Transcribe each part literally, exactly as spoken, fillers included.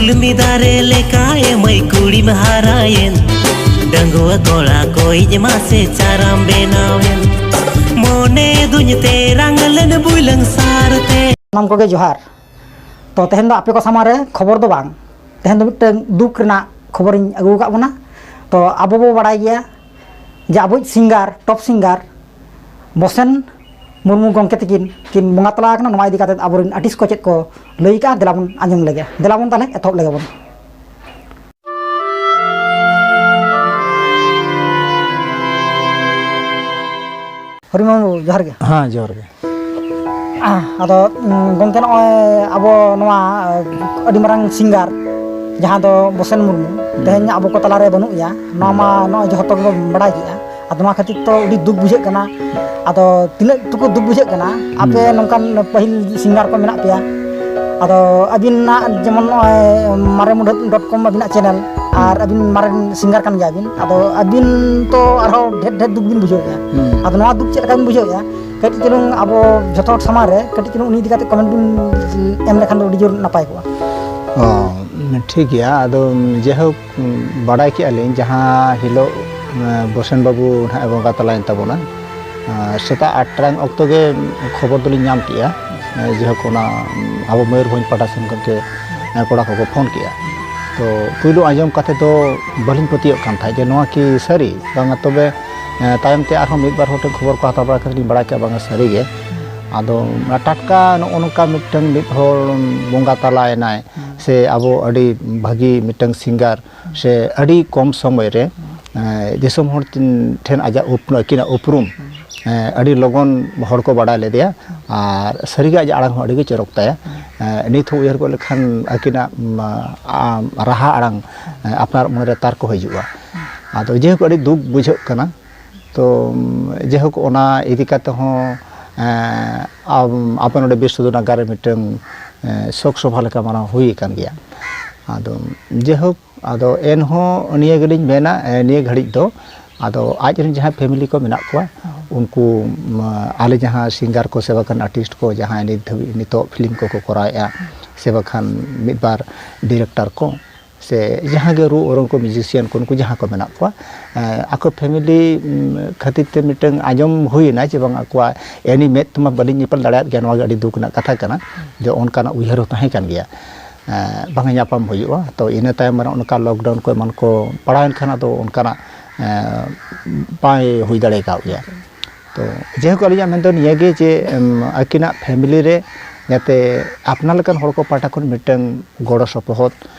ᱩᱨᱢᱤ ᱫᱟᱨᱮ ᱞᱮᱠᱟ ᱮ ᱢᱟᱹᱭ ᱠᱩᱲᱤᱢ ᱦᱟᱨᱟᱭᱮᱱ, ᱰᱟᱺᱜᱩᱣᱟᱹ ᱠᱚᱲᱟ ᱠᱚᱭᱤᱡ ᱢᱟᱥᱮ ᱪᱟᱨᱟᱢ ᱵᱮᱱᱟᱣᱮᱱ, ᱢᱚᱱᱮ ᱫᱩᱧ ᱛᱮᱨᱟᱝ ᱞᱮᱱ ᱵᱩᱭᱞᱟᱹᱝ ᱥᱟᱨ ᱛᱮ᱾ ᱥᱟᱱᱟᱢ ᱠᱚᱜᱮ ᱡᱚᱦᱟᱨ᱾ ᱛᱚ, ᱛᱮᱦᱮᱧ ᱫᱚ ᱟᱯᱮ ᱠᱚ ᱥᱟᱢᱟᱝ ᱨᱮ ᱠᱷᱚᱵᱚᱨ ᱫᱚ ᱵᱟᱝ, ᱛᱮᱦᱮᱧ ᱫᱚ ᱢᱤᱫᱴᱟᱝ ᱫᱩᱠ ᱨᱮᱱᱟᱜ ᱠᱷᱚᱵᱚᱨᱤᱧ ᱟᱹᱜᱩ ᱟᱠᱟᱫ ᱵᱚᱱᱟ᱾ ᱛᱚ, ᱟᱵᱚ ᱵᱚ ᱵᱟᱲᱟᱭ ᱜᱮᱭᱟ ᱡᱮ ᱟᱵᱚᱭᱤᱡ ᱥᱤᱝᱜᱟᱨ, ᱴᱚᱯ ᱥᱤᱝᱜᱟᱨ ᱵᱚᱥᱮᱱ ᱢᱩᱨᱢᱩ ᱜᱚᱢᱠᱮ ᱛᱟᱹᱠᱤᱱ ᱠᱤᱱ ᱵᱚᱸᱜᱟ ᱛᱟᱞᱟ ᱟᱠᱟᱱᱟ᱾ ᱱᱚᱣᱟ ᱤᱫᱤ ᱠᱟᱛᱮ ᱟᱵᱚᱨᱮᱱ ᱟᱨᱴᱤᱥᱴ ᱠᱚ ᱪᱮᱫ ᱠᱚ ᱞᱟᱹᱭ ᱠᱟᱜᱼᱟ, ᱫᱮᱞᱟ ᱵᱚᱱ ᱟᱸᱡᱚᱢ ᱞᱮᱜᱮ᱾ ᱫᱮᱞᱟ ᱵᱚᱱ ᱛᱟᱦᱞᱮ ᱮᱛᱚᱦᱚᱵ ᱞᱮᱜᱮ ᱵᱚᱱ᱾ ᱦᱚᱨᱤᱢᱳᱦᱚᱱ ᱵᱟᱹᱵᱩ, ᱡᱚᱦᱟᱨ ᱜᱮ᱾ ᱦᱮᱸ, ᱡᱚᱦᱟᱨ ᱜᱮ᱾ ᱟᱫᱚ, ᱩᱸ, ᱜᱚᱢᱠᱮ, ᱱᱚᱜᱼᱚᱭ ᱟᱵᱚ ᱱᱚᱣᱟ, ᱟᱹᱰᱤ ᱢᱟᱨᱟᱝ ᱥᱤᱝᱜᱟᱨ ᱡᱟᱦᱟᱸ ᱫᱚ ᱵᱚᱥᱮᱱ ᱢᱩᱨᱢᱩ, ᱛᱮᱦᱮᱧ ᱟᱵᱚ ᱠᱚ ᱛᱟᱞᱟᱨᱮ ᱵᱟᱹᱱᱩᱜ ᱮᱭᱟ, ᱱᱚᱣᱟ ᱢᱟ ᱱᱚᱜᱼᱚᱭ ᱡᱚᱛᱚ ᱜᱮᱵᱚᱱ ᱵᱟᱲᱟᱭ ᱜᱮᱭᱟ᱾ ᱟᱫᱚ ᱱᱚᱣᱟ ᱠᱷᱟᱹᱛᱤᱨ ᱛᱚ ᱟᱹᱰᱤ ᱫᱩᱠ ᱵᱩᱡᱷᱟᱹᱜ ᱠᱟᱱᱟ᱾ ᱟᱫᱚ ᱛᱤᱱᱟᱹᱜ ᱴᱩᱠᱩ ᱫᱩᱠ ᱵᱩᱡᱷᱟᱹᱜ ᱠᱟᱱᱟ, ᱟᱯᱮ ᱱᱚᱝᱠᱟᱱ ᱯᱟᱹᱦᱤᱞ ᱥᱤᱝᱜᱟᱨ ᱠᱚ ᱢᱮᱱᱟᱜ ᱯᱮᱭᱟ, ᱟᱫᱚ ᱟᱹᱵᱤᱱᱟᱜ ᱡᱮᱢᱚᱱ ᱱᱚᱜᱼᱚᱭ ᱢᱟᱨᱮ ᱢᱩᱰᱷᱟᱹᱫ ᱰᱚᱴ ᱠᱚᱢ ᱟᱹᱵᱤᱱᱟᱜ ᱪᱮᱱᱮᱞ, ᱟᱨ ᱟᱹᱵᱤᱱ ᱢᱟᱨᱮᱱ ᱥᱤᱝᱜᱟᱨ ᱠᱟᱱ ᱜᱮᱭᱟ ᱵᱤᱱ, ᱟᱫᱚ ᱟᱹᱵᱤᱱ ᱛᱚ ᱟᱨᱦᱚᱸ ᱰᱷᱮᱨ ᱰᱷᱮᱨ ᱫᱩᱠ ᱵᱤᱱ ᱵᱩᱡᱷᱟᱹᱣᱮᱫᱼᱟ᱾ ᱦᱩᱸ᱾ ᱟᱫᱚ ᱱᱚᱣᱟ ᱫᱩᱠ ᱪᱮᱫ ᱞᱮᱠᱟ ᱵᱤᱱ ᱵᱩᱡᱷᱟᱹᱣᱮᱫᱼᱟ? ᱠᱟᱹᱴᱤᱡ ᱪᱩᱞᱩᱝ ᱟᱵᱚ ᱡᱷᱚᱛᱚ ᱦᱚᱲ ᱥᱟᱢᱟᱝ ᱨᱮ ᱠᱟᱹᱴᱤᱡ ᱪᱩᱞᱩᱝ ᱩᱱᱤ ᱤᱫᱤ ᱠᱟᱛᱮ ᱠᱚᱢᱮᱱᱴ ᱵᱤᱱ ᱮᱢ ᱞᱮᱠᱷᱟᱱ ᱫᱚ ᱟᱹᱰᱤ ᱡᱳᱨ ᱱᱟᱯᱟᱭ ᱠᱚᱜᱼᱟ᱾ ᱚ, ᱴᱷᱤᱠ ᱜᱮᱭᱟ᱾ ᱟᱫᱚ ᱡᱟᱭᱦᱳᱠ, ᱵᱟᱰᱟᱭ ᱠᱮᱜᱼᱟ ᱞᱤᱧ ᱡᱟᱦᱟᱸ ᱦᱤᱞᱳᱜ, ᱮ, ᱵᱚᱥᱮᱱ ᱵᱟᱹᱵᱩ ᱱᱟᱦᱟᱜ ᱮ ᱵᱚᱸᱜᱟ ᱛᱟᱞᱟᱭᱮᱱ ᱛᱟᱵᱚᱱᱟ, ᱟᱨ ᱥᱮᱛᱟᱜ ᱟᱴ ᱴᱟᱲᱟᱝ ᱚᱠᱛᱚ ᱜᱮ ᱠᱷᱚᱵᱚᱨ ᱫᱚᱞᱤᱧ ᱧᱟᱢ ᱠᱮᱜᱼᱟ᱾ ᱮ, ᱡᱟᱭᱦᱳᱠ, ᱚᱱᱟ ᱟᱵᱚ ᱢᱚᱭᱩᱨᱵᱷᱚᱸᱡᱽ ᱯᱟᱦᱴᱟ ᱥᱮᱱ ᱠᱷᱚᱱ ᱜᱮ, ᱮ, ᱠᱚᱲᱟ ᱠᱚᱠᱚ ᱯᱷᱳᱱ ᱠᱮᱜᱼᱟ᱾ ᱛᱚ, ᱯᱩᱭᱞᱩ ᱟᱸᱡᱚᱢ ᱠᱟᱛᱮ ᱫᱚ ᱵᱟᱹᱞᱤᱧ ᱯᱟᱹᱛᱭᱟᱹᱜ ᱠᱟᱱ ᱛᱟᱦᱮᱸᱫ ᱡᱮ ᱱᱚᱣᱟ ᱠᱤ ᱥᱟᱹᱨᱤ ᱵᱟᱝᱟ᱾ ᱛᱚᱵᱮ, ᱮ, ᱛᱟᱭᱚᱢ ᱛᱮ ᱟᱨᱦᱚᱸ ᱢᱤᱫ ᱵᱟᱨ ᱦᱚᱲ ᱴᱷᱮᱱ ᱠᱷᱚᱵᱚᱨ ᱠᱚ ᱦᱟᱛᱟᱣ ᱵᱟᱲᱟ ᱠᱟᱛᱮ ᱞᱤᱧ ᱵᱟᱲᱟᱭ ᱠᱮᱜᱼᱟ ᱵᱟᱝᱟ ᱥᱟᱹᱨᱤ ᱜᱮ᱾ ᱟᱫᱚ ᱚᱱᱟ ᱴᱟᱴᱠᱟ ᱱᱚᱜᱼᱚ ᱱᱚᱝᱠᱟ ᱢᱤᱫᱴᱟᱝ ᱢᱤᱫ ᱦᱚᱲ ᱵᱚᱸᱜᱟ ᱛᱟᱞᱟᱭᱮᱱᱟᱭ, ᱥᱮ ᱟᱵᱚ ᱟᱹᱰᱤ ᱵᱷᱟᱹᱜᱤ ᱢᱤᱫᱴᱟᱝ ᱥᱤᱝᱜᱟᱨ, ᱥᱮ ᱟᱹᱰᱤ ᱠᱚᱢ ᱥᱚᱢᱚᱭ ᱨᱮ, ᱮ, ᱫᱤᱥᱚᱢ ᱦᱚᱲ ᱴᱷᱮᱱ ᱟᱡᱟᱜ ᱩᱯ-, ᱟᱹᱠᱤᱱᱟᱜ ᱩᱯᱨᱩᱢ, ᱮ, ᱟᱹᱰᱤ ᱞᱚᱜᱚᱱ ᱦᱚᱲ ᱠᱚ ᱵᱟᱰᱟᱭ ᱞᱮᱫᱮᱭᱟ᱾ ᱟᱨ ᱥᱟᱹᱨᱤᱜᱮ ᱟᱡᱟᱜ ᱟᱲᱟᱝ ᱦᱚᱸ ᱟᱹᱰᱤᱜᱮ ᱪᱚᱨᱚᱠ ᱛᱟᱭᱟ᱾ ᱮ, ᱱᱤᱛ ᱦᱚᱸ ᱩᱭᱦᱟᱹᱨ ᱜᱚᱫ ᱞᱮᱠᱷᱟᱱ ᱟᱹᱠᱤᱱᱟᱜ, ᱢᱟ, ᱟ, ᱨᱟᱦᱟ ᱟᱲᱟᱝ, ᱮ, ᱟᱯᱱᱟᱨ ᱢᱚᱱᱮᱨᱮ ᱛᱟᱨᱠᱚ ᱦᱤᱡᱩᱜᱼᱟ᱾ ᱟᱫᱚ ᱡᱟᱭᱦᱳᱠ, ᱟᱹᱰᱤ ᱫᱩᱠ ᱵᱩᱡᱷᱟᱹᱜ ᱠᱟᱱᱟ᱾ ᱛᱚ, ᱡᱟᱭᱦᱳᱠ, ᱚᱱᱟ ᱤᱫᱤ ᱠᱟᱛᱮ ᱦᱚᱸ, ᱮ, ᱟᱵ-, ᱟᱯᱮ ᱱᱚᱰᱮ ᱵᱤᱨ ᱥᱤᱫᱷᱩ ᱱᱟᱜᱟᱨ ᱨᱮ ᱢᱤᱫᱴᱟᱝ, ᱮ, ᱥᱳᱠ ᱥᱚᱵᱷᱟ ᱞᱮᱠᱟ ᱢᱟᱱᱟᱣ ᱦᱩᱭ ᱟᱠᱟᱱ ᱜᱮᱭᱟ᱾ ᱟᱫᱚ ᱡᱟᱭᱦᱳᱠ, ᱟᱫᱚ ᱮᱱᱦᱚᱸ ᱱᱤᱭᱟᱹ ᱜᱮᱞᱤᱧ ᱢᱮᱱᱟ, ᱮ, ᱱᱤᱭᱟᱹ ᱜᱷᱟᱹᱲᱤᱡ ᱫᱚ ᱟᱫᱚ ᱟᱡ ᱨᱮᱱ ᱡᱟᱦᱟᱸᱭ ᱯᱷᱮᱢᱤᱞᱤ ᱠᱚ ᱢᱮᱱᱟᱜ ᱠᱚᱣᱟ, ᱩᱱᱠᱩ, ᱢᱟ, ᱟᱞᱮ ᱡᱟᱦᱟᱸ ᱥᱤᱝᱜᱟᱨ ᱠᱚ ᱥᱮ ᱵᱟᱠᱷᱟᱱ ᱟᱨᱴᱤᱥᱴ ᱠᱚ ᱡᱟᱦᱟᱸᱭ ᱱᱤᱛ ᱫᱷᱟᱹᱵᱤᱡ ᱱᱤᱛᱚᱜ ᱯᱷᱤᱞᱢ ᱠᱚᱠᱚ ᱠᱚᱨᱟᱣᱮᱫᱼᱟ, ᱥᱮ ᱵᱟᱠᱷᱟᱱ ᱢᱤᱫ ᱵᱟᱨ ᱰᱤᱨᱮᱠᱴᱚᱨ ᱠᱚ, ᱥᱮ ᱡᱟᱦᱟᱸ ᱜᱮ ᱨᱩ ᱚᱨᱚᱝ ᱠᱚ, ᱢᱤᱭᱩᱡᱤᱥᱤᱭᱟᱱ ᱠᱚ, ᱱᱩᱠᱩ ᱡᱟᱦᱟᱸ ᱠᱚ ᱢᱮᱱᱟᱜ ᱠᱚᱣᱟ, ᱮᱸ, ᱟᱠᱚ ᱯᱷᱮᱢᱤᱞᱤ, ᱩᱢ, ᱠᱷᱟᱹᱛᱤᱨ ᱛᱮ ᱢᱤᱫᱴᱟᱝ ᱟᱸᱡᱚᱢ ᱦᱩᱭᱮᱱᱟ ᱡᱮ ᱵᱟᱝ ᱟᱠᱚᱣᱟᱜ ᱮᱱᱤ ᱢᱮᱫ ᱛᱮᱢᱟ ᱵᱟᱹᱞᱤᱧ ᱧᱮᱯᱮᱞ ᱫᱟᱲᱮᱭᱟᱜ ᱜᱮᱭᱟ, ᱱᱚᱣᱟ ᱜᱮ ᱟᱹᱰᱤ ᱫᱩᱠ ᱨᱮᱱᱟᱜ ᱠᱟᱛᱷᱟ ᱠᱟᱱᱟ᱾ ᱡᱮ ᱚᱱᱠᱟᱱᱟᱜ ᱩᱭᱦᱟᱹᱨ ᱦᱚᱸ ᱛᱟᱦᱮᱸ ᱠᱟᱱ ᱜᱮᱭᱟ, ᱮᱸ, ᱵᱟᱝ ᱧᱟᱯᱟᱢ ᱦᱩᱭᱩᱜᱼᱟ᱾ ᱛᱚ ᱤᱱᱟᱹ ᱛᱟᱭᱚᱢ ᱨᱮ ᱚᱱᱠᱟ ᱞᱚᱠᱰᱟᱣᱩᱱ ᱠᱚ ᱮᱢᱟᱱ ᱠᱚ ᱯᱟᱲᱟᱣᱮᱱ ᱠᱷᱟᱱ ᱟᱫᱚ ᱚᱱᱠᱟᱱᱟᱜ, ᱮᱸ, ᱵᱟᱭ ᱦᱩᱭ ᱫᱟᱲᱮ ᱠᱟᱣᱜ ᱜᱮᱭᱟ᱾ ᱛᱚ ᱡᱟᱭᱦᱳᱠ, ᱟᱹᱞᱤᱧᱟᱜ ᱢᱮᱱ ᱫᱚ ᱱᱤᱭᱟᱹ ᱜᱮ ᱡᱮ, ᱮᱢ, ᱟᱹᱠᱤᱱᱟᱜ ᱯᱷᱮᱢᱤᱞᱤ ᱨᱮ ᱡᱟᱛᱮ ᱟᱯᱱᱟᱨ ᱞᱮᱠᱟᱱ ᱦᱚᱲ ᱠᱚ ᱯᱟᱦᱴᱟ ᱠᱷᱚᱱ ᱢᱤᱫᱴᱟᱝ ᱜᱚᱲᱚ ᱥᱚᱯᱚᱦᱚᱫ,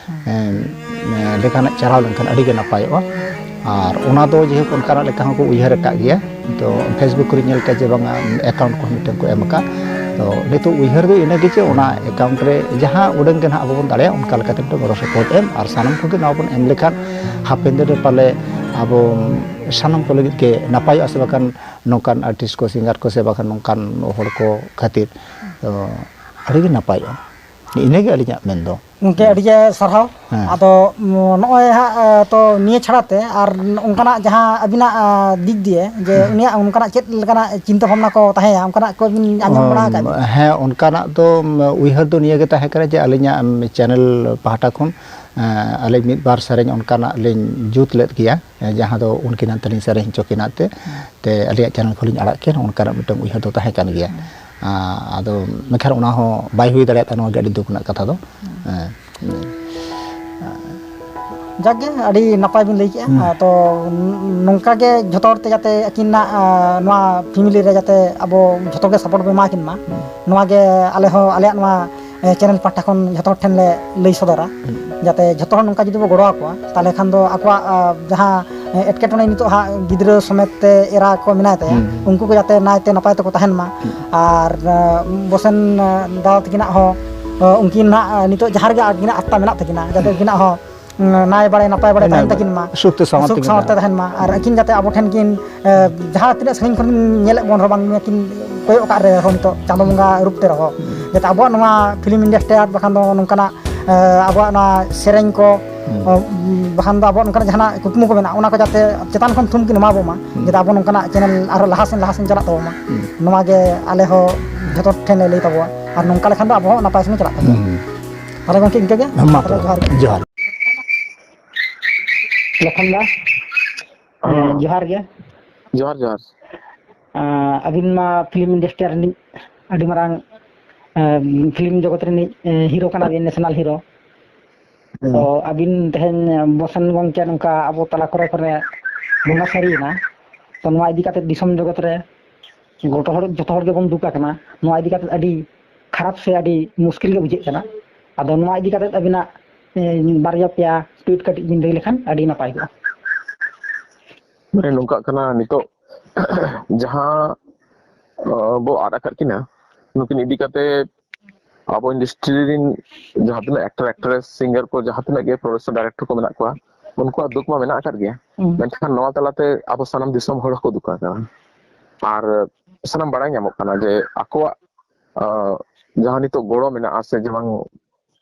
ᱮᱢ, ᱞᱮᱠᱟᱱᱟᱜ ᱪᱟᱞᱟᱣ ᱞᱮᱱᱠᱷᱟᱱ ᱟᱹᱰᱤ ᱜᱮ ᱱᱟᱯᱟᱭᱚᱜᱼᱟ᱾ ᱟᱨ ᱚᱱᱟ ᱫᱚ ᱡᱟᱭᱦᱳᱠ ᱚᱱᱠᱟᱱᱟᱜ ᱞᱮᱠᱟ ᱦᱚᱸᱠᱚ ᱩᱭᱦᱟᱹᱨ ᱟᱠᱟᱫ ᱜᱮᱭᱟ᱾ ᱛᱚ Facebook ᱠᱚᱨᱮ ᱧᱮᱞ ᱠᱟᱜ ᱡᱮ ᱵᱟᱝᱟ ᱮᱠᱟᱣᱩᱱᱴ ᱠᱚᱦᱚᱸ ᱢᱤᱫᱴᱟᱝ ᱠᱚ ᱮᱢ ᱟᱠᱟᱫ᱾ ᱛᱚ ᱱᱤᱛᱚᱜ ᱩᱭᱦᱟᱹᱨ ᱫᱚ ᱤᱱᱟᱹᱜᱮ ᱡᱮ ᱚᱱᱟ ᱮᱠᱟᱣᱩᱱᱴ ᱨᱮ ᱡᱟᱦᱟᱸ ᱩᱰᱟᱹᱝ ᱜᱮ ᱱᱟᱦᱟᱜ ᱟᱵᱚ ᱵᱚᱱ ᱫᱟᱲᱮᱭᱟᱜᱼᱟ ᱚᱱᱠᱟ ᱞᱮᱠᱟᱛᱮ ᱢᱤᱫᱴᱟᱝ ᱜᱚᱲᱚ ᱥᱚᱯᱚᱦᱚᱫ ᱮᱢ, ᱟᱨ ᱥᱟᱱᱟᱢ ᱠᱚᱜᱮ ᱱᱚᱣᱟ ᱵᱚᱱ ᱮᱢ ᱞᱮᱠᱷᱟᱱ ᱦᱟᱯᱮᱱ ᱫᱤᱱ ᱨᱮ ᱯᱟᱞᱮ ᱟᱵᱚ ᱥᱟᱱᱟᱢ ᱠᱚ ᱞᱟᱹᱜᱤᱫ ᱜᱮ ᱱᱟᱯᱟᱭᱚᱜᱼᱟ, ᱥᱮ ᱵᱟᱠᱷᱟᱱ ᱱᱚᱝᱠᱟᱱ ᱟᱨᱴᱤᱥᱴ ᱠᱚ, ᱥᱤᱝᱜᱟᱨ ᱠᱚ, ᱥᱮ ᱵᱟᱠᱷᱟᱱ ᱱᱚᱝᱠᱟᱱ ᱦᱚᱲ ᱠᱚ ᱠᱷᱟᱹᱛᱤᱨ ᱫᱚ ᱟᱹᱰᱤ ᱜᱮ ᱱᱟᱯᱟᱭᱚᱜᱼᱟ᱾ ᱤᱱᱟᱹᱜᱮ ᱟᱹᱞᱤᱧᱟᱜ ᱢᱮᱱ ᱫᱚ᱾ ᱜᱚᱢᱠᱮ, ᱟᱹᱰᱤ ᱜᱮ ᱥᱟᱨᱦᱟᱣ᱾ ᱦᱮᱸ᱾ ᱟᱫᱚ, ᱩᱢ, ᱱᱚᱜᱼᱚᱭ ᱦᱟᱸᱜ, ᱮ, ᱛᱚ, ᱱᱤᱭᱟᱹ ᱪᱷᱟᱲᱟ ᱛᱮ ᱟᱨ ᱚᱱᱠᱟᱱᱟᱜ ᱡᱟᱦᱟᱸ ᱟᱹᱵᱤᱱᱟᱜ, ᱮ, ᱫᱤᱠ ᱫᱤᱭᱮ ᱡᱮ ᱦᱮᱸ᱾ ᱩᱱᱤᱭᱟᱜ ᱚᱱᱠᱟᱱᱟᱜ ᱪᱮᱫ ᱞᱮᱠᱟᱱᱟᱜ ᱪᱤᱱᱛᱟᱹ ᱵᱷᱟᱵᱽᱱᱟ ᱠᱚ ᱛᱟᱦᱮᱸᱭᱟ, ᱚᱱᱠᱟᱱᱟᱜ ᱠᱚ ᱵᱤᱱ ᱟᱸᱡᱚᱢ ᱵᱟᱲᱟ ᱟᱠᱟᱫ ᱜᱮᱭᱟ? ᱦᱮᱸ, ᱚᱱᱠᱟᱱᱟᱜ ᱫᱚ, ᱩᱢ, ᱩᱭᱦᱟᱹᱨ ᱫᱚ ᱱᱤᱭᱟᱹ ᱜᱮ ᱛᱟᱦᱮᱸ ᱠᱟᱱᱟ ᱡᱮ ᱟᱹᱞᱤᱧᱟᱜ, ᱩᱢ, ᱪᱮᱱᱮᱞ ᱯᱟᱦᱴᱟ ᱠᱷᱚᱱ, ᱮ, ᱟᱹᱞᱤᱧ ᱢᱤᱫ ᱵᱟᱨ ᱥᱮᱨᱮᱧ ᱚᱱᱠᱟᱱᱟᱜ ᱞᱤᱧ ᱡᱩᱛ ᱞᱮᱫ ᱜᱮᱭᱟ, ᱮ, ᱡᱟᱦᱟᱸ ᱫᱚ ᱩᱱᱠᱤᱱ ᱦᱟᱱᱛᱮ ᱞᱤᱧ ᱥᱮᱨᱮᱧ ᱦᱚᱪᱚ ᱠᱤᱱᱟ ᱛᱮ, ᱛᱮ ᱟᱹᱞᱤᱧᱟᱜ ᱪᱮᱱᱮᱞ ᱠᱷᱚᱱ ᱞᱤᱧ ᱟᱲᱟᱜ ᱠᱮᱭᱟ, ᱚᱱᱠᱟᱱᱟᱜ ᱢᱤᱫᱴᱟᱝ ᱩᱭᱦᱟᱹᱨ ᱫᱚ ᱛᱟᱦᱮᱸ ᱠᱟᱱ ᱜᱮᱭᱟ᱾ ᱟ, ᱟᱫᱚ ᱢᱮᱱᱠᱷᱟᱱ ᱚᱱᱟ ᱦᱚᱸ ᱵᱟᱭ ᱦᱩᱭ ᱫᱟᱲᱮᱭᱟᱜ ᱛᱟᱦᱮᱸ, ᱱᱚᱣᱟ ᱜᱮ ᱟᱹᱰᱤ ᱫᱩᱠ ᱨᱮᱱᱟᱜ ᱠᱟᱛᱷᱟ ᱫᱚ᱾ ᱦᱮᱸ᱾ ᱡᱟᱠᱜᱮ, ᱟᱹᱰᱤ ᱱᱟᱯᱟᱭ ᱵᱤᱱ ᱞᱟᱹᱭ ᱠᱮᱜᱼᱟ᱾ ᱦᱩᱸ᱾ ᱟ, ᱛᱚ, ᱱᱚᱝᱠᱟ ᱜᱮ ᱡᱷᱚᱛᱚ ᱦᱚᱲ ᱛᱮ ᱡᱟᱛᱮ ᱟᱹᱠᱤᱱᱟᱜ, ᱟ, ᱱᱚᱣᱟ ᱯᱷᱮᱢᱤᱞᱤ ᱨᱮ ᱡᱟᱛᱮ ᱟᱵᱚ ᱡᱷᱚᱛᱚ ᱜᱮ ᱥᱟᱯᱳᱨᱴ ᱵᱚ ᱮᱢᱟ ᱠᱤᱱ ᱢᱟ, ᱦᱩᱸ᱾ ᱱᱚᱣᱟ ᱜᱮ ᱟᱞᱮ ᱦᱚᱸ ᱟᱞᱮᱭᱟᱜ ᱱᱚᱣᱟ, ᱮ, ᱪᱮᱱᱮᱞ ᱯᱟᱦᱴᱟ ᱠᱷᱚᱱ ᱡᱷᱚᱛᱚ ᱦᱚᱲ ᱴᱷᱮᱱ ᱞᱮ ᱞᱟᱹᱭ ᱥᱚᱫᱚᱨᱟ᱾ ᱦᱩᱸ᱾ ᱡᱟᱛᱮ ᱡᱷᱚᱛᱚ ᱦᱚᱲ ᱱᱚᱝᱠᱟ ᱡᱩᱫᱤ ᱵᱚ ᱜᱚᱲᱚ ᱟᱠᱚᱣᱟ, ᱛᱟᱦᱚᱞᱮ ᱠᱷᱟᱱ ᱫᱚ ᱟᱠᱚᱣᱟᱜ, ᱟ, ᱡᱟᱦᱟᱸ, ᱮ, ᱮᱴᱠᱮᱴᱚᱬᱮ ᱱᱤᱛᱚᱜ ᱦᱟᱸᱜ ᱜᱤᱫᱽᱨᱟᱹ ᱥᱚᱢᱮᱛ ᱛᱮ ᱮᱨᱟ ᱠᱚ ᱢᱮᱱᱟᱭ ᱛᱟᱭᱟ, ᱦᱩᱸ᱾ ᱩᱱᱠᱩ ᱠᱚ ᱡᱟᱛᱮ ᱱᱟᱭᱛᱮ ᱱᱟᱯᱟᱭ ᱛᱮᱠᱚ ᱛᱟᱦᱮᱱ ᱢᱟ᱾ ᱦᱩᱸ᱾ ᱟᱨ, ᱟ, ᱵᱚᱥᱮᱱ, ᱟ, ᱫᱟᱫᱟ ᱛᱟᱹᱠᱤᱱᱟᱜ ᱦᱚᱸ, ᱟ, ᱩᱱᱠᱤᱱ ᱦᱟᱸᱜ, ᱟ, ᱱᱤᱛᱚᱜ ᱡᱟᱦᱟᱸ ᱨᱮᱜᱮ ᱟᱹᱠᱤᱱᱟᱜ ᱟᱛᱢᱟ ᱢᱮᱱᱟᱜ ᱛᱟᱹᱠᱤᱱᱟ, ᱡᱟᱛᱮ ᱩᱱᱠᱤᱱᱟᱜ ᱦᱚᱸ ᱱᱟᱭ ᱵᱟᱲᱮ ᱱᱟᱯᱟᱭ ᱵᱟᱲᱮ ᱛᱟᱦᱮᱱ ᱛᱟᱹᱠᱤᱱ ᱢᱟ᱾ ᱥᱩᱠᱛᱮ ᱥᱟᱶᱛᱮ ᱥᱩᱠ ᱥᱟᱶᱛᱮ ᱛᱟᱦᱮᱱ ᱢᱟ᱾ ᱟᱨ ᱟᱹᱠᱤᱱ ᱡᱟᱛᱮ ᱟᱵᱚ ᱴᱷᱮᱱ ᱠᱤᱱ, ᱮ, ᱡᱟᱦᱟᱸ ᱛᱤᱱᱟᱹᱜ ᱥᱟᱺᱜᱤᱧ ᱠᱷᱚᱱ ᱧᱮᱞᱮᱫ ᱵᱚᱱ ᱨᱮᱦᱚᱸ ᱵᱟᱝ ᱠᱤᱱ ᱠᱚᱭᱚᱜ ᱟᱠᱟᱫ ᱨᱮ ᱨᱮᱦᱚᱸ ᱱᱤᱛᱚᱜ ᱪᱟᱸᱫᱳ ᱵᱚᱸᱜᱟ ᱨᱩᱯ ᱛᱮ ᱨᱮᱦᱚᱸ, ᱡᱟᱛᱮ ᱟᱵᱚᱣᱟᱜ ᱱᱚᱣᱟ ᱯᱷᱤᱞᱢ ᱤᱱᱰᱟᱥᱴᱨᱤ ᱟᱨ ᱵᱟᱠᱷᱟᱱ ᱫᱚ ᱱᱚᱝᱠᱟᱱᱟᱜ, ᱮ, ᱟᱵᱚᱣᱟᱜ ᱱᱚᱣᱟ ᱥᱮᱨᱮᱧ ᱠᱚ, ᱦᱩᱸ᱾ ᱚ, ᱵᱟᱠᱷᱟᱱ ᱫᱚ ᱟᱵᱚᱣᱟᱜ ᱱᱚᱝᱠᱟᱱᱟᱜ ᱡᱟᱦᱟᱱᱟᱜ ᱠᱩᱠᱢᱩ ᱠᱚ ᱢᱮᱱᱟᱜᱼᱟ, ᱚᱱᱟ ᱠᱚ ᱡᱟᱛᱮ ᱪᱮᱛᱟᱱ ᱠᱷᱚᱱ ᱛᱷᱩᱢ ᱠᱤᱱ ᱮᱢᱟ ᱵᱚᱱ ᱢᱟ, ᱦᱩᱸ᱾ ᱡᱟᱛᱮ ᱟᱵᱚ ᱱᱚᱝᱠᱟᱱᱟᱜ ᱪᱮᱱᱮᱞ ᱟᱨᱦᱚᱸ ᱞᱟᱦᱟ ᱥᱮᱱ, ᱞᱟᱦᱟ ᱥᱮᱱ ᱪᱟᱞᱟᱜ ᱛᱟᱵᱚᱱ ᱢᱟ᱾ ᱦᱩᱸ᱾ ᱱᱚᱣᱟ ᱜᱮ ᱟᱞᱮ ᱦᱚᱸ ᱡᱷᱚᱛᱚ ᱴᱷᱮᱱ ᱞᱮ ᱞᱟᱹᱭ ᱛᱟᱵᱚᱣᱟ, ᱟᱨ ᱱᱚᱝᱠᱟ ᱞᱮᱠᱷᱟᱱ ᱫᱚ ᱟᱵᱚ ᱦᱚᱸ ᱱᱟᱯᱟᱭ ᱥᱮᱱ ᱪᱟᱞᱟᱜ ᱛᱟᱵᱚᱱᱟ᱾ ᱦᱩᱸ᱾ ᱛᱟᱦᱚᱞᱮ ᱜᱚᱢᱠᱮ ᱤᱱᱠᱟᱹ ᱜᱮ᱾ ᱦᱮᱸ, ᱢᱟ ᱛᱚᱵᱮ᱾ ᱡᱚᱦᱟᱨ ᱜᱮ᱾ ᱡᱚᱦᱟᱨ᱾ ᱞᱚᱠᱷᱚᱱ ᱫᱟ, ᱦᱮᱸ᱾ ᱡᱚᱦᱟᱨ ᱜᱮ᱾ ᱡᱚᱦᱟᱨ, ᱡᱚᱦᱟᱨ᱾ ᱟᱸ, ᱟᱹᱵᱤᱱ ᱢᱟ film industry ᱨᱤᱱᱤᱡ ᱟᱹᱰᱤ ᱢᱟᱨᱟᱝ, ᱟᱸ, film ᱡᱚᱜᱚᱛ ᱨᱤᱱᱤᱡ, ᱟᱸ, hero ᱠᱟᱱᱟ ᱵᱤᱱ, national hero᱾ ᱦᱮᱸ᱾ ᱛᱚ ᱟᱹᱵᱤᱱ ᱛᱮᱦᱮᱧ ᱵᱚᱥᱮᱱ ᱜᱚᱢᱠᱮ ᱱᱚᱝᱠᱟ ᱟᱵᱚ ᱛᱟᱞᱟ ᱠᱚᱨᱮ ᱠᱷᱚᱱᱮ ᱵᱚᱸᱜᱟ ᱥᱟᱹᱨᱤᱭᱮᱱᱟ, ᱛᱚ ᱱᱚᱣᱟ ᱤᱫᱤ ᱠᱟᱛᱮ ᱫᱤᱥᱚᱢ ᱡᱚᱜᱚᱛ ᱨᱮ ᱡᱚᱛᱚ ᱦᱚᱲ, ᱡᱚᱛᱚ ᱦᱚᱲ ᱜᱮᱵᱚᱱ ᱫᱩᱠ ᱟᱠᱟᱱᱟ᱾ ᱱᱚᱣᱟ ᱤᱫᱤ ᱠᱟᱛᱮ ᱟᱹᱰᱤ ᱠᱷᱟᱨᱟᱯ ᱥᱮ ᱟᱹᱰᱤ ᱢᱩᱥᱠᱤᱞ ᱜᱮ ᱵᱩᱡᱷᱟᱹᱜ ᱠᱟᱱᱟ᱾ ᱟᱫᱚ ᱱᱚᱣᱟ ᱤᱫᱤ ᱠᱟᱛᱮ ᱟᱹᱵᱤᱱᱟᱜ, ᱮ, ᱵᱟᱨᱭᱟ ᱯᱮᱭᱟ tweet ᱠᱟᱹᱴᱤᱡ ᱵᱤᱱ ᱞᱟᱹᱭ ᱞᱮᱠᱷᱟᱱ ᱟᱹᱰᱤ ᱱᱟᱯᱟᱭ ᱠᱚᱜᱼᱟ᱾ ᱢᱟᱱᱮ ᱱᱚᱝᱠᱟᱜ ᱠᱟᱱᱟ ᱱᱤᱛᱚᱜ ᱡᱟᱦᱟᱸ, ᱟᱸ, ᱵᱚ ᱟᱫ ᱟᱠᱟᱫ ᱠᱤᱱᱟ, ᱱᱩᱠᱤᱱ ᱤᱫᱤ ᱠᱟᱛᱮ ᱟᱵᱚ industry ᱨᱤᱱ ᱡᱟᱦᱟᱸ ᱛᱤᱱᱟᱹᱜ actor, actress, singer ᱠᱚ, ᱡᱟᱦᱟᱸ ᱛᱤᱱᱟᱹᱜ ᱜᱮ producer, director ᱠᱚ ᱢᱮᱱᱟᱜ ᱠᱚᱣᱟ, ᱩᱱᱠᱩᱣᱟᱜ ᱫᱩᱠ ᱢᱟ ᱢᱮᱱᱟᱜ ᱟᱠᱟᱫ ᱜᱮᱭᱟ᱾ ᱦᱩᱸ᱾ ᱢᱮᱱᱠᱷᱟᱱ ᱱᱚᱣᱟ ᱛᱟᱞᱟᱛᱮ ᱟᱵᱚ ᱥᱟᱱᱟᱢ ᱫᱤᱥᱚᱢ ᱦᱚᱲ ᱦᱚᱸᱠᱚ ᱫᱩᱠ ᱟᱠᱟᱱᱟ᱾ ᱟᱨ ᱥᱟᱱᱟᱢ ᱵᱟᱲᱟᱭ ᱧᱟᱢᱚᱜ ᱠᱟᱱᱟ ᱡᱮ ᱟᱠᱚᱣᱟᱜ, ᱟᱸ, ᱡᱟᱦᱟᱸ ᱱᱤᱛᱚᱜ ᱜᱚᱲᱚ ᱢᱮᱱᱟᱜᱼᱟ ᱥᱮ ᱡᱮ ᱵᱟᱝ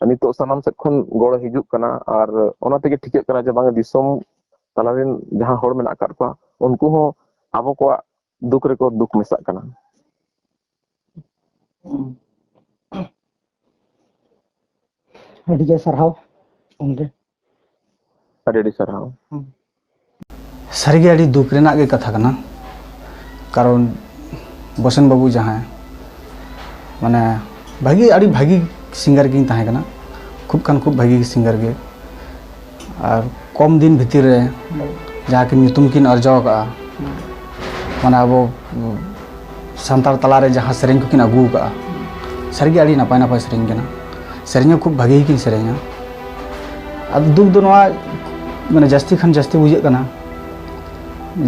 ᱱᱤᱛᱚᱜ ᱥᱟᱱᱟᱢ ᱥᱮᱫ ᱠᱷᱚᱱ ᱜᱚᱲᱚ ᱦᱤᱡᱩᱜ ᱠᱟᱱᱟ, ᱟᱨ ᱚᱱᱟ ᱛᱮᱜᱮ ᱴᱷᱤᱠᱟᱹᱜ ᱠᱟᱱᱟ ᱡᱮ ᱵᱟᱝ ᱫᱤᱥᱚᱢ ᱛᱟᱞᱟᱨᱮᱱ ᱡᱟᱦᱟᱸ ᱦᱚᱲ ᱢᱮᱱᱟᱜ ᱟᱠᱟᱫ ᱠᱚᱣᱟ, ᱩᱱᱠᱩ ᱦᱚᱸ ᱟᱵᱚ ᱠᱚᱣᱟᱜ ᱫᱩᱠ ᱨᱮᱠᱚ ᱫᱩᱠ ᱢᱮᱥᱟᱜ ᱠᱟᱱᱟ᱾ ᱟᱹᱰᱤ ᱜᱮ ᱥᱟᱨᱦᱟᱣ ᱜᱚᱢᱠᱮ᱾ ᱟᱹᱰᱤ ᱟᱹᱰᱤ ᱥᱟᱨᱦᱟᱣ᱾ ᱦᱩᱸ᱾ ᱥᱟᱹᱨᱤᱜᱮ ᱟᱹᱰᱤ ᱫᱩᱠ ᱨᱮᱱᱟᱜ ᱜᱮ ᱠᱟᱛᱷᱟ ᱠᱟᱱᱟ, ᱠᱟᱨᱚᱱ ᱵᱚᱥᱮᱱ ᱵᱟᱹᱵᱩ ᱡᱟᱦᱟᱸᱭ ᱢᱟᱱᱮ ᱵᱷᱟᱹᱜᱤ, ᱟᱹᱰᱤ ᱵᱷᱟᱹᱜᱤ singer ᱠᱤᱱ ᱛᱟᱦᱮᱸ ᱠᱟᱱᱟ, ᱠᱷᱩᱵ ᱠᱷᱟᱱ ᱠᱷᱩᱵ ᱵᱷᱟᱹᱜᱤ singer ᱜᱮ, ᱟᱨ ᱠᱚᱢ ᱫᱤᱱ ᱵᱷᱤᱛᱤᱨ ᱨᱮ ᱡᱟᱦᱟᱸ ᱠᱤᱱ ᱧᱩᱛᱩᱢ ᱠᱤᱱ ᱟᱨᱡᱟᱣ ᱟᱠᱟᱫᱼᱟ, ᱢᱟᱱᱮ ᱟᱵᱚ ᱥᱟᱱᱛᱟᱲ ᱛᱟᱞᱟᱨᱮ ᱡᱟᱦᱟᱸ ᱥᱮᱨᱮᱧ ᱠᱚᱠᱤᱱ ᱟᱹᱜᱩ ᱟᱠᱟᱫᱼᱟ, ᱥᱟᱹᱨᱤᱜᱮ ᱟᱹᱰᱤ ᱱᱟᱯᱟᱭ ᱱᱟᱯᱟᱭ ᱥᱮᱨᱮᱧ ᱠᱟᱱᱟ᱾ ᱥᱮᱨᱮᱧ ᱦᱚᱸ ᱠᱷᱩᱵ ᱵᱷᱟᱹᱜᱤ ᱜᱮᱠᱤᱱ ᱥᱮᱨᱮᱧᱟ᱾ ᱟᱫᱚ ᱫᱩᱠ ᱫᱚ ᱱᱚᱣᱟ, ᱢᱟᱱᱮ ᱡᱟᱹᱥᱛᱤ ᱠᱷᱟᱱ ᱡᱟᱹᱥᱛᱤ ᱵᱩᱡᱷᱟᱹᱜ ᱠᱟᱱᱟ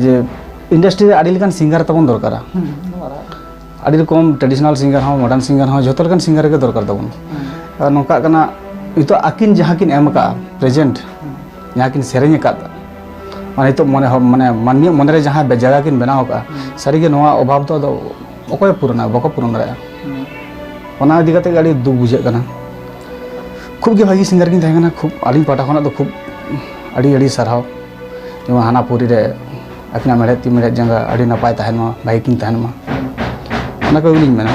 ᱡᱮ industry ᱨᱮ ᱟᱹᱰᱤ ᱞᱮᱠᱟᱱ singer ᱛᱟᱵᱚᱱ ᱫᱚᱨᱠᱟᱨᱟ᱾ ᱦᱩᱸ, ᱫᱚᱨᱠᱟᱨᱟ᱾ ᱟᱹᱰᱤ ᱨᱚᱠᱚᱢ traditional singer ᱦᱚᱸ, modern singer ᱦᱚᱸ, ᱡᱷᱚᱛᱚ ᱞᱮᱠᱟᱱ singer ᱜᱮ ᱫᱚᱨᱠᱟᱨ ᱛᱟᱵᱚᱱ᱾ ᱦᱩᱸ᱾ ᱟᱨ ᱱᱚᱝᱠᱟᱜ ᱠᱟᱱᱟ, ᱱᱤᱛᱚᱜ ᱟᱹᱠᱤᱱ ᱡᱟᱦᱟᱸ ᱠᱤᱱ ᱮᱢ ᱟᱠᱟᱫᱼᱟ, present, ᱦᱩᱸ᱾ ᱡᱟᱦᱟᱸ ᱠᱤᱱ ᱥᱮᱨᱮᱧ ᱟᱠᱟᱫ, ᱢᱟᱱᱮ ᱱᱤᱛᱚᱜ ᱢᱚᱱᱮ ᱦᱚ-, ᱢᱟᱱᱮ ᱢᱟᱹᱱᱢᱤᱭᱟᱜ ᱢᱚᱱᱮᱨᱮ ᱡᱟᱦᱟᱸ ᱵᱮ-, ᱡᱟᱭᱜᱟ ᱠᱤᱱ ᱵᱮᱱᱟᱣ ᱟᱠᱟᱫᱼᱟ, ᱦᱩᱸ᱾ ᱥᱟᱹᱨᱤᱜᱮ ᱱᱚᱣᱟ ᱚᱵᱷᱟᱵᱽ ᱫᱚ ᱟᱫᱚ ᱚᱠᱚᱭᱮ ᱯᱩᱨᱚᱱᱟ? ᱵᱟᱠᱚ ᱯᱩᱨᱚᱱ ᱫᱟᱲᱮᱭᱟᱜᱼᱟ᱾ ᱦᱩᱸ᱾ ᱚᱱᱟ ᱤᱫᱤ ᱠᱟᱛᱮ ᱜᱮ ᱟᱹᱰᱤ ᱫᱩᱠ ᱵᱩᱡᱷᱟᱹᱜ ᱠᱟᱱᱟ᱾ ᱠᱷᱩᱵ ᱜᱮ ᱵᱷᱟᱹᱜᱤ singer ᱠᱤᱱ ᱛᱟᱦᱮᱸ ᱠᱟᱱᱟ, ᱠᱷᱩᱵ ᱟᱹᱞᱤᱧ ᱯᱟᱦᱴᱟ ᱠᱷᱚᱱᱟᱜ ᱫᱚ ᱠᱷᱩᱵ ᱟᱹᱰᱤ ᱟᱹᱰᱤ ᱥᱟᱨᱦᱟᱣ᱾ ᱡᱮᱢᱚᱱ ᱦᱟᱱᱟ ᱯᱩᱨᱤ ᱨᱮ ᱟᱹᱠᱤᱱᱟᱜ ᱢᱮᱲᱦᱮᱫ ᱛᱤ ᱢᱮᱲᱦᱮᱫ ᱡᱟᱸᱜᱟ ᱟᱹᱰᱤ ᱱᱟᱯᱟᱭ ᱛᱟᱦᱮᱱ ᱢᱟ, ᱵᱷᱟᱹᱜᱤ ᱠᱤᱱ ᱛᱟᱦᱮᱱ ᱢᱟ, ᱚᱱᱟ ᱠᱚᱜᱮᱞᱤᱧ ᱢᱮᱱᱟ᱾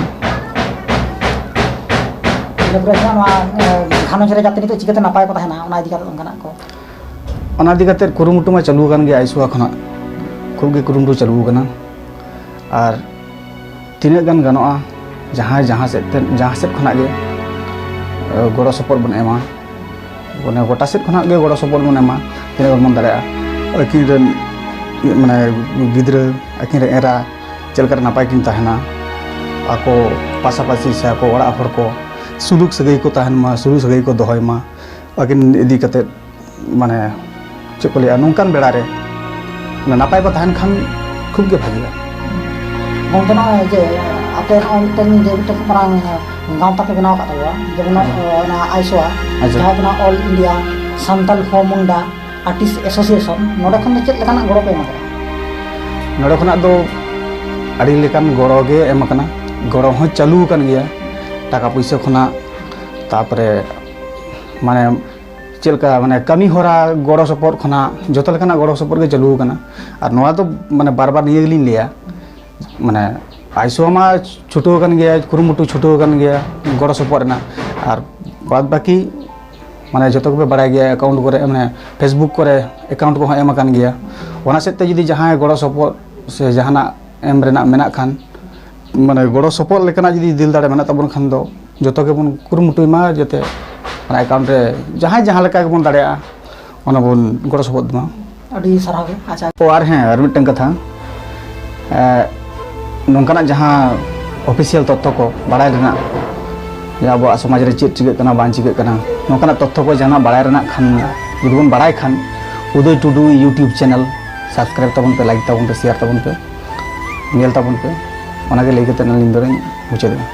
ᱤᱱᱟᱹ ᱯᱚᱨᱮ ᱠᱷᱚᱱᱟᱜ ᱱᱚᱣᱟ, ᱮ, ᱜᱷᱟᱨᱚᱸᱡᱽ ᱨᱮ ᱡᱟᱛᱮ ᱱᱤᱛᱚᱜ ᱪᱤᱠᱟᱹᱛᱮ ᱱᱟᱯᱟᱭ ᱠᱚ ᱛᱟᱦᱮᱱᱟ, ᱚᱱᱟ ᱤᱫᱤ ᱠᱟᱛᱮ ᱚᱱᱠᱟᱱᱟᱜ ᱠᱚ? ᱚᱱᱟ ᱤᱫᱤ ᱠᱟᱛᱮ ᱠᱩᱨᱩᱢᱩᱴᱩ ᱢᱟ ᱪᱟᱹᱞᱩ ᱟᱠᱟᱱ ᱜᱮᱭᱟ, ᱟᱭᱥᱩᱣᱟ ᱠᱷᱚᱱᱟᱜ ᱠᱷᱩᱵ ᱜᱮ ᱠᱩᱨᱩᱢᱩᱴᱩ ᱪᱟᱹᱞᱩ ᱟᱠᱟᱱᱟ᱾ ᱟᱨ ᱛᱤᱱᱟᱹᱜ ᱜᱟᱱ ᱜᱟᱱᱚᱜᱼᱟ, ᱡᱟᱦᱟᱸᱭ ᱡᱟᱦᱟᱸ ᱥᱮᱫ ᱛᱮ, ᱡᱟᱦᱟᱸ ᱥᱮᱫ ᱠᱷᱚᱱᱟᱜ ᱜᱮ, ᱮ, ᱜᱚᱲᱚ ᱥᱚᱯᱚᱦᱚᱫ ᱵᱚᱱ ᱮᱢᱟ, ᱢᱟᱱᱮ ᱜᱚᱴᱟ ᱥᱮᱫ ᱠᱷᱚᱱᱟᱜ ᱜᱮ ᱜᱚᱲᱚ ᱥᱚᱯᱚᱦᱚᱫ ᱵᱚᱱ ᱮᱢᱟ, ᱛᱤᱱᱟᱹᱜ ᱜᱟᱱ ᱵᱚᱱ ᱫᱟᱲᱮᱭᱟᱜᱼᱟ᱾ ᱟᱹᱠᱤᱱ ᱨᱮᱱ, ᱢᱟᱱᱮ, ᱜᱤᱫᱽᱨᱟᱹ, ᱟᱹᱠᱤᱱ ᱨᱮᱱ ᱮᱨᱟ ᱪᱮᱫ ᱞᱮᱠᱟᱨᱮ ᱱᱟᱯᱟᱭ ᱠᱤᱱ ᱛᱟᱦᱮᱱᱟ, ᱟᱠᱚ ᱯᱟᱥᱟᱯᱟᱥᱤ ᱥᱮ ᱟᱠᱚ ᱚᱲᱟᱜ ᱦᱚᱲ ᱠᱚ ᱥᱩᱞᱩᱠ ᱥᱟᱹᱜᱟᱹᱭ ᱠᱚ ᱛᱟᱦᱮᱱ ᱢᱟ, ᱥᱩᱞᱩᱠ ᱥᱟᱹᱜᱟᱹᱭ ᱠᱚ ᱫᱚᱦᱚᱭ ᱢᱟ, ᱟᱹᱠᱤᱱ ᱤᱫᱤ ᱠᱟᱛᱮᱫ, ᱢᱟᱱᱮ, ᱪᱮᱫ ᱠᱚ ᱞᱟᱹᱭᱟ, ᱱᱚᱝᱠᱟᱱ ᱵᱮᱲᱟ ᱨᱮ ᱱᱟᱯᱟᱭ ᱠᱚ ᱛᱟᱦᱮᱱ ᱠᱷᱟᱱ ᱠᱷᱩᱵ ᱜᱮ ᱵᱷᱟᱜᱮᱜᱼᱟ᱾ ᱜᱚᱢᱠᱮ, ᱱᱚᱜᱼᱚᱭ ᱡᱮ ᱟᱯᱮ ᱱᱚᱜᱼᱚᱭ ᱢᱤᱫᱴᱮᱱ, ᱡᱮ ᱢᱤᱫᱴᱮᱱ ᱢᱟᱨᱟᱝ ᱜᱟᱶᱛᱟ ᱯᱮ ᱵᱮᱱᱟᱣ ᱟᱠᱟᱫ ᱛᱟᱵᱚᱱᱟ, ᱡᱮᱢᱚᱱ ᱦᱮᱸ᱾ ᱚᱱᱟ ᱟᱭᱥᱚᱣᱟ, ᱟᱪᱪᱷᱟ᱾ ᱡᱟᱦᱟᱸ ᱫᱚ ᱱᱟᱜ All India Santal Ho Munda Artist Association, ᱱᱚᱰᱮ ᱠᱷᱚᱱ ᱫᱚ ᱪᱮᱫ ᱞᱮᱠᱟᱱᱟᱜ ᱜᱚᱲᱚ ᱯᱮ ᱮᱢᱟ ᱠᱟᱱᱟ? ᱱᱚᱰᱮ ᱠᱷᱚᱱᱟᱜ ᱫᱚ ᱟᱹᱰᱤ ᱞᱮᱠᱟᱱ ᱜᱚᱲᱚ ᱜᱮ ᱮᱢ ᱟᱠᱟᱱᱟ᱾ ᱜᱚᱲᱚ ᱦᱚᱸ ᱪᱟᱹᱞᱩ ᱟᱠᱟᱱ ᱜᱮᱭᱟ, ᱴᱟᱠᱟ ᱯᱩᱭᱥᱟᱹ ᱠᱷᱚᱱᱟᱜ, ᱛᱟᱯᱚᱨᱮ, ᱢᱟᱱᱮ, ᱪᱮᱫ ᱞᱮᱠᱟ, ᱢᱟᱱᱮ, ᱠᱟᱹᱢᱤ ᱦᱚᱨᱟ ᱜᱚᱲᱚ ᱥᱚᱯᱚᱦᱚᱫ ᱠᱷᱚᱱᱟᱜ ᱡᱚᱛᱚ ᱞᱮᱠᱟᱱᱟᱜ ᱜᱚᱲᱚ ᱥᱚᱯᱚᱦᱚᱫ ᱜᱮ ᱪᱟᱹᱞᱩ ᱟᱠᱟᱱᱟ᱾ ᱟᱨ ᱱᱚᱣᱟ ᱫᱚ, ᱢᱟᱱᱮ, ᱵᱟᱨ ᱵᱟᱨ ᱱᱤᱭᱟᱹ ᱜᱮᱞᱤᱧ ᱞᱟᱹᱭᱟ, ᱢᱟᱱᱮ, ᱟᱭᱥᱚ ᱢᱟ ᱪᱷᱩᱴᱟᱹᱣ ᱟᱠᱟᱱ ᱜᱮᱭᱟ, ᱠᱩᱨᱩᱢᱩᱴᱩ ᱪᱷᱩᱴᱟᱹᱣ ᱟᱠᱟᱱ ᱜᱮᱭᱟ ᱜᱚᱲᱚ ᱥᱚᱯᱚᱦᱚᱫ ᱨᱮᱱᱟᱜ᱾ ᱟᱨ ᱵᱟᱫ ᱵᱟᱹᱠᱤ, ᱢᱟᱱᱮ, ᱡᱚᱛᱚ ᱜᱮᱯᱮ ᱵᱟᱲᱟᱭ ᱜᱮᱭᱟ, account ᱠᱚᱨᱮ, ᱢᱟᱱᱮ, Facebook ᱠᱚᱨᱮ account ᱠᱚᱦᱚᱸ ᱮᱢ ᱟᱠᱟᱱ ᱜᱮᱭᱟ᱾ ᱚᱱᱟ ᱥᱮᱫ ᱛᱮ ᱡᱩᱫᱤ ᱡᱟᱦᱟᱸᱭ ᱜᱚᱲᱚ ᱥᱚᱯᱚᱦᱚᱫ ᱥᱮ ᱡᱟᱦᱟᱱᱟᱜ ᱮᱢ ᱨᱮᱱᱟᱜ ᱢᱮᱱᱟᱜ ᱠᱷᱟᱱ, ᱢᱟᱱᱮ, ᱜᱚᱲᱚ ᱥᱚᱯᱚᱦᱚᱫ ᱞᱮᱠᱟᱱᱟᱜ ᱡᱩᱫᱤ ᱫᱤᱞ ᱫᱟᱲᱮ ᱢᱮᱱᱟᱜ ᱛᱟᱵᱚᱱ ᱠᱷᱟᱱ ᱫᱚ, ᱡᱚᱛᱚ ᱜᱮᱵᱚᱱ ᱠᱩᱨᱩᱢᱩᱴᱩᱭ ᱢᱟ, ᱡᱟᱛᱮ ᱚᱱᱟ account ᱨᱮ ᱡᱟᱦᱟᱸᱭ ᱡᱟᱦᱟᱸ ᱞᱮᱠᱟ ᱜᱮᱵᱚᱱ ᱫᱟᱲᱮᱭᱟᱜᱼᱟ, ᱚᱱᱟ ᱵᱚᱱ ᱜᱚᱲᱚ ᱥᱚᱯᱚᱦᱚᱫ ᱢᱟ᱾ ᱟᱹᱰᱤ ᱥᱟᱨᱦᱟᱣ ᱜᱮ᱾ ᱟᱪᱪᱷᱟ᱾ ᱚ, ᱟᱨ ᱦᱮᱸ, ᱟᱨ ᱢᱤᱫᱴᱟᱝ ᱠᱟᱛᱷᱟ, ᱮ, ᱱᱚᱝᱠᱟᱱᱟᱜ ᱡᱟᱦᱟᱸ official ᱛᱚᱛᱛᱷᱚ ᱠᱚ ᱵᱟᱲᱟᱭ ᱨᱮᱱᱟᱜ, ᱡᱮ ᱟᱵᱚᱣᱟᱜ ᱥᱚᱢᱟᱡᱽ ᱨᱮ ᱪᱮᱫ ᱪᱤᱠᱟᱹᱜ ᱠᱟᱱᱟ, ᱵᱟᱝ ᱪᱤᱠᱟᱹᱜ ᱠᱟᱱᱟ, ᱱᱚᱝᱠᱟᱱᱟᱜ ᱛᱚᱛᱛᱷᱚ ᱠᱚ ᱡᱟᱦᱟᱱᱟᱜ ᱵᱟᱲᱟᱭ ᱨᱮᱱᱟᱜ ᱠᱷᱟᱱ, ᱡᱩᱫᱤ ᱵᱚᱱ ᱵᱟᱲᱟᱭ ᱠᱷᱟᱱ, ᱩᱫᱚᱭ ᱴᱩᱰᱩ YouTube channel subscribe ᱛᱟᱵᱚᱱ ᱯᱮ, like ᱛᱟᱵᱚᱱ ᱯᱮ, share ᱛᱟᱵᱚᱱ ᱯᱮ, ᱧᱮᱞ ᱛᱟᱵᱚᱱ ᱯᱮ᱾ ᱚᱱᱟᱜᱮ ᱞᱟᱹᱭ ᱠᱟᱛᱮ ᱟᱹᱞᱤᱧ ᱫᱚᱞᱤᱧ ᱢᱩᱪᱟᱹᱫᱮᱜᱼᱟ᱾